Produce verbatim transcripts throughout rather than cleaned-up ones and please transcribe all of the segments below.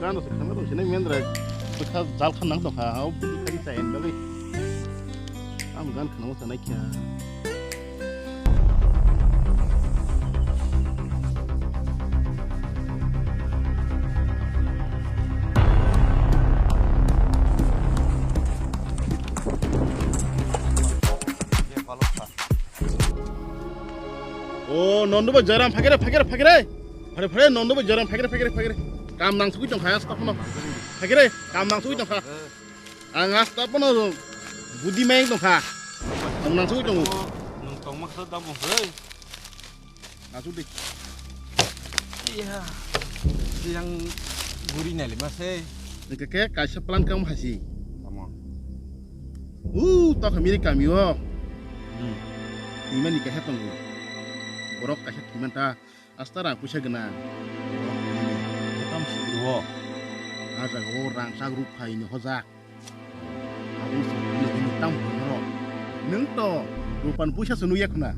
Gano se khana rw sinai mendra. Bwkha jal khan nang tongkha. Hao bwkha di chai bagwi. Am gan khana mo sanai kya. O Nondo bai Joram phagere phagere phagere. Phare phare Nondo bai Joram phagere phagere phagere. Kam nang sugui tongkha ang stop no. Phagere kam nang sugui tongkha. Ang asta pono budi mai tongkha. Nwng nang sugui tongo. Nwng tongma khe da bo hwrwi. Asuk di. Iya. Yang guri nai lima se. Nike ke kaisa plan kam hasi. Tamo. Uh, to kami ri kami o. Hmm. Ima ni kaisa tongo. Borok kaisa thimanta. Asta rang puisa gwnang. Tam sikro. A jaga o rang sak ruk phai ni hojak. Aboni se nugwi ni tam hwnwi norok. Nwng to rupan puisa se nukya khuna.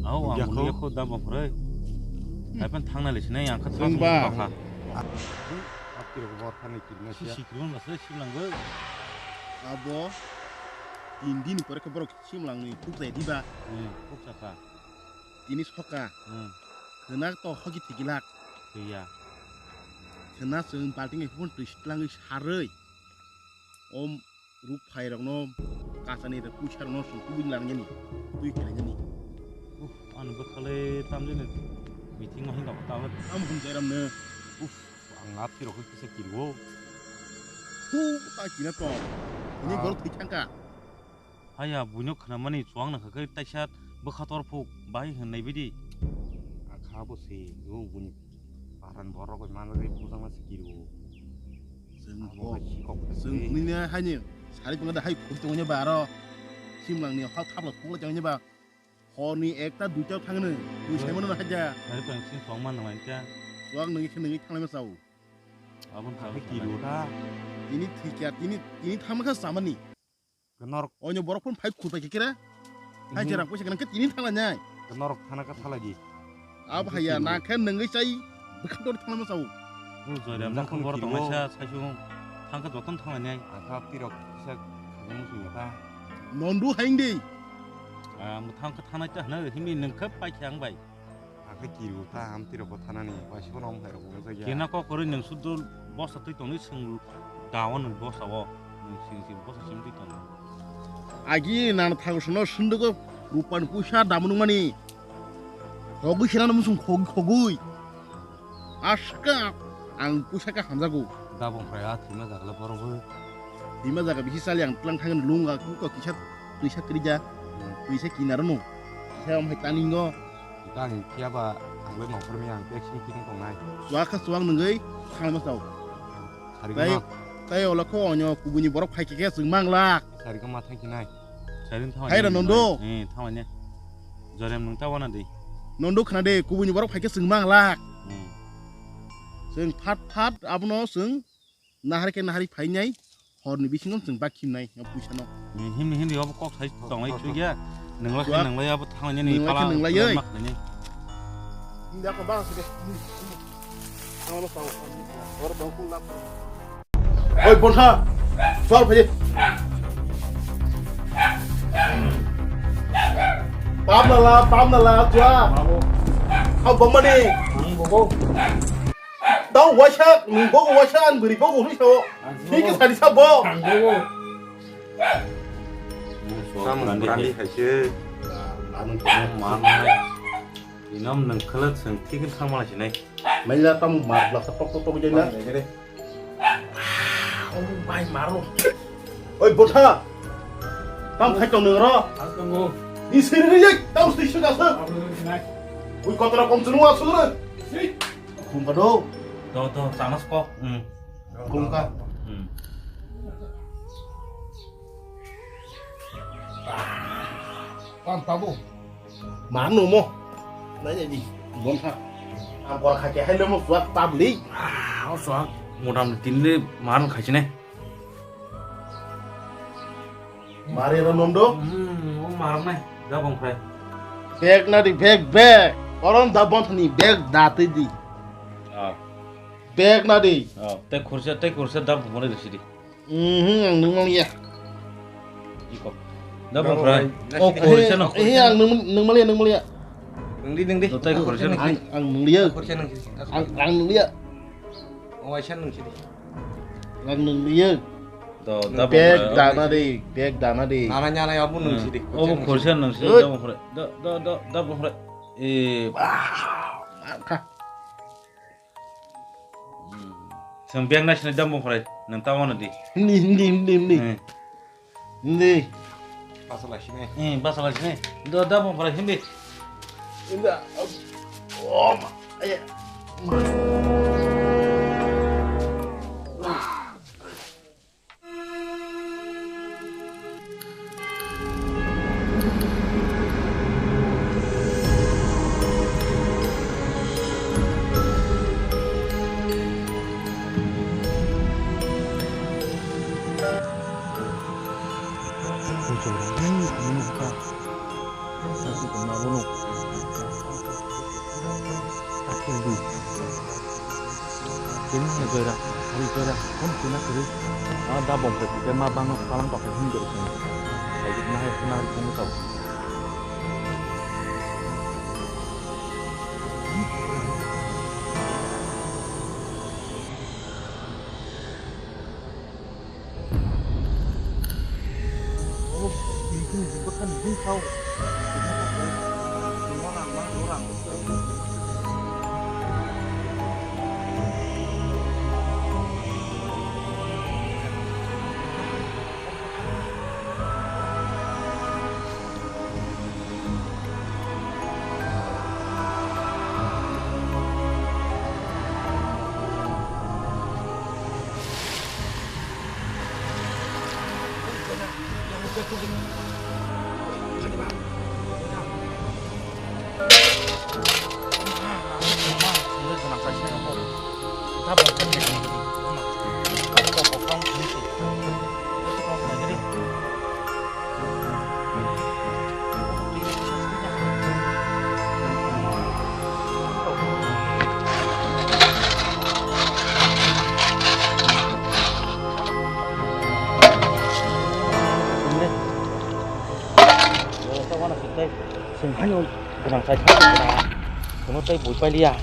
Ao, ang nukya kho. Nukya kho da bo phwrwi. Hmm. Hai phan thangna le sinai ang kha. Nwng thang ba. Nukya kha. Apti rok bor thani kirna si siya. Sikrun ba se simlangwi. Abo tin din pore khe borok simlangni thuk jai diba. Hmm, thuk jaka. Tini soka. Hmm. Khwna to hoki thikilak. Thwiya. Khwna chwng balting hai phun twi sitlangwi sarwi. Om ruk phai rokno kachani rok puisa rokno song kubui langnani. Twi khlainani. Uff, ani bwkhale tamjani meeting ma hinga tamle. Am hum jairam no. Uff, ang apti rok kisa kirwo. Hu, ta kina to. Ini ah. Borok thwi thangka. Haya, buino khwnamani chuwang nangkha khe taisa bwkha torphuk bai hwnwi naibaidi. Akha bo se, o buini paran borok bai manwi bujangma se kiri o. Chwng abo bo, bai sikok chwng se. Nini haini sari tongna da hai khum tongni ba aro simlangni hal thapla thukla tongni ba. Horni ekta duita thangni, bui saimano na haja. Sari tong sin tongma nangla kya? Chuwang nangwi khe nangwi thanglai ma chao. Abon khe kiri o ta. Tini thikya, tini, tini thangma kha samani. Norok. Oino borok phone phai khulpai khe kira. Hai mhm. Jerang puisa gwnang khe tini thangla nai. Norok thana kha thala di. Ab haya na khe nangwi chai bwkha dor thangla ma chao. O Joyram nang khe khon borok kiri o. Tongnaisa saisu thang khe joton thangla nai. Akha tirok kisa khajang sung ta. Nondu haing di. Ah, mo thang khe thanai ta hna himi nang khe pai khe ang bai. Akhe kiru ta hamti rok bo thanani, waisa bono omo hai rok bo wngjakya. Kena kok kwrwi nwng suddo bosa twi tongwi swng dawa nwng bosa o, nwng sing sing bosa sing twi tongo. Agi nang thago sono sundugo rupan puisa damu nungmani. Khogwi khena no musung khogwi khogwi. Aska ang puisa ka hamjago. Dabong phai a thwima jagala borok bo. Thwima jaga bisi chali ang tlang thangni lung a kisa twisa kwrwija. Hmm. Twisa kinaro no. Kisa omo hai taningo. Tang phiya ba ang le nongkhor mi ang tek sini kini tongnai. Chuak kha chuak nungwi thanglai ma chao. Sari tei kama. Tei ola kho onyo kubuni borok phai khe khe chwng mangla. Sari kama thang kinai. Sari thang. Hai ra nondo. Eh, thang ne. Jorem nung ta wana de. Nondo khna de kubuni borok phai khe chwng mangla. Hmm. Chwng phat phat abono chwng nahar khe nahar phainai, horni bisingo chwng bak khimnai o puisano. Himni himni obo kok sai tonglai chugya. Nungla khe nunglai abo thanglai ni pala. Nungla khe nunglai oi. Himni ako bang sike. Ano tau. Or bang kun lap. Oi bonsa. Sor phai. Pam nala, pam nala, tua. Hau bomani. Ang bobo. Tau waisa, nung bogo waisa, ang bwrwi bogo hwnwi sao. Ang bogo. Thik khe sadi sa bo. Ang bogo. Tamo brandi hai se. Anu tamo. Mang nai. Inom nung khala chwng thik khe thang mala sinai. Maila tamo mar blasa tok tok tok jai na. Ang jai re. Oh, bai maro. Oi, botha. Tam khai tong nung ro. Ang tongo. Ni sini ni, tam sini sudah sa. Ang tongo sinai. Ui, kotora kom sunu asuk re. Sini. Khum ka do. Do, do, chanas kok. Hmm. Khum ka. Hmm. Pam, pabu. Mano mo. Nai, nai, di. Bon kha. Am kor kha ke hai le mo suak tab li. Ah, o suak. Modam tin le man khai chine. Mare ra nom do? Hmm, o marok nai, da bong phai. Bag na di, bag, bag. Koron da bon thani, bag da twi di. Ah. Bag na di. Oh, tei khorsa, tei khorsa dam hwnwi rw sidi. Mhm, ang nung maliya. Iko. Dam hwnwi. Oh, khorsa no. Eh, ang nung, nung maliya, nung maliya. Nung di, nung di. Tei khorsa no. Ang, ang nung liya. Khorsa nung sidi. Ang, ang nung liya. Oh, aisa nung sidi. Ang nung liya. To, dam bag dana di, bag dana di. Nana nyana ya bu nung sidi. Oh, khorsa nung sidi. Dam hwnwi. Da, da, da, dam hwnwi. Eh, ah, kha. Chwng bag nai sinai dam bwkhwrai, nwng ta uanw di. Hindi, hindi, hindi, hindi. Eh. Hindi. Basa lai sinai. Eh, basa lai sinai. Do, dam bwkhwrai hindi. Hindi. Oh, ma. Aya. Ma. Kini hwnwi Joyram, ari Joyram, phone twi na kwrwi. A da bom khe khe ma bangno palang tokhe hwn jori khe. Sai na hai hwnna ri khe mwchao. Sing haino gwnang chai thang gwnang. Kono tei bui pailiya.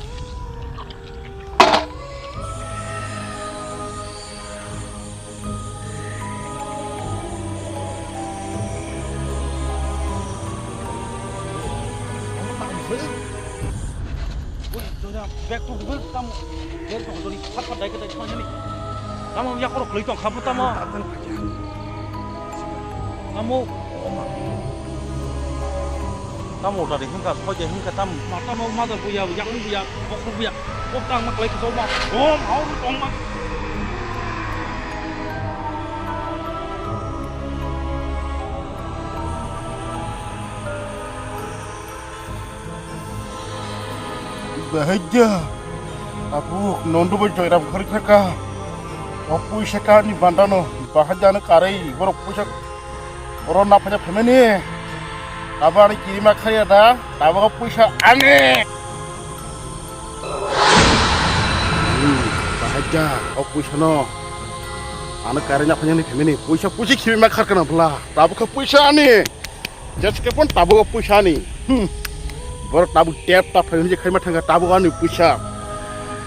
Bag tu bag tam, bag tu dori, phat phat dai ka dai thang ni. Tamo ya korok lei tong khabu tamo. Tamo. Tamo tadi hingka, soja hingka tam. Mata mau mata buya, yang buya, kok buya. Kok tang mak lei kau ma. Om, au tong mak. Bahai ja. Abo nondo bai joiram khari thaka. O puisa kani bandano bahai jano karwi borok puisa oro naphanya phaimani. Abo ani kirima khaya da. Abo o puisa ani. Hmm, bahai ja o puisa no. Ano karwi naphanya ni phaimani puisa puisi kirima kharkana bla. Abo khe puisa ani. Jeske pon tabuk o puisa ni. Hmm. Borok tabuk tep tap phai hinwi khaima thangkha tabuk ani puisa.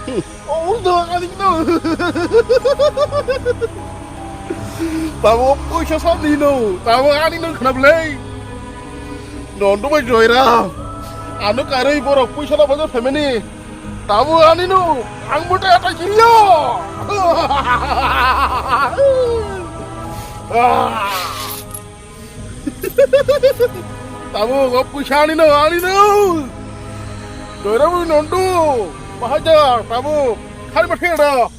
Hmm. Oh, no, ani no. Tabuk o puisa sab ni no. Tabuk ani no khna blai. No, no bai joira. Ano karwi borok puisa na bajar family. Tabuk ani no. Ang mutai atai kiriyo. Ah. Tabuk, o puisa ani no, ani no. Doira bui nondu. Bahajar, tabuk. Khari ma thira.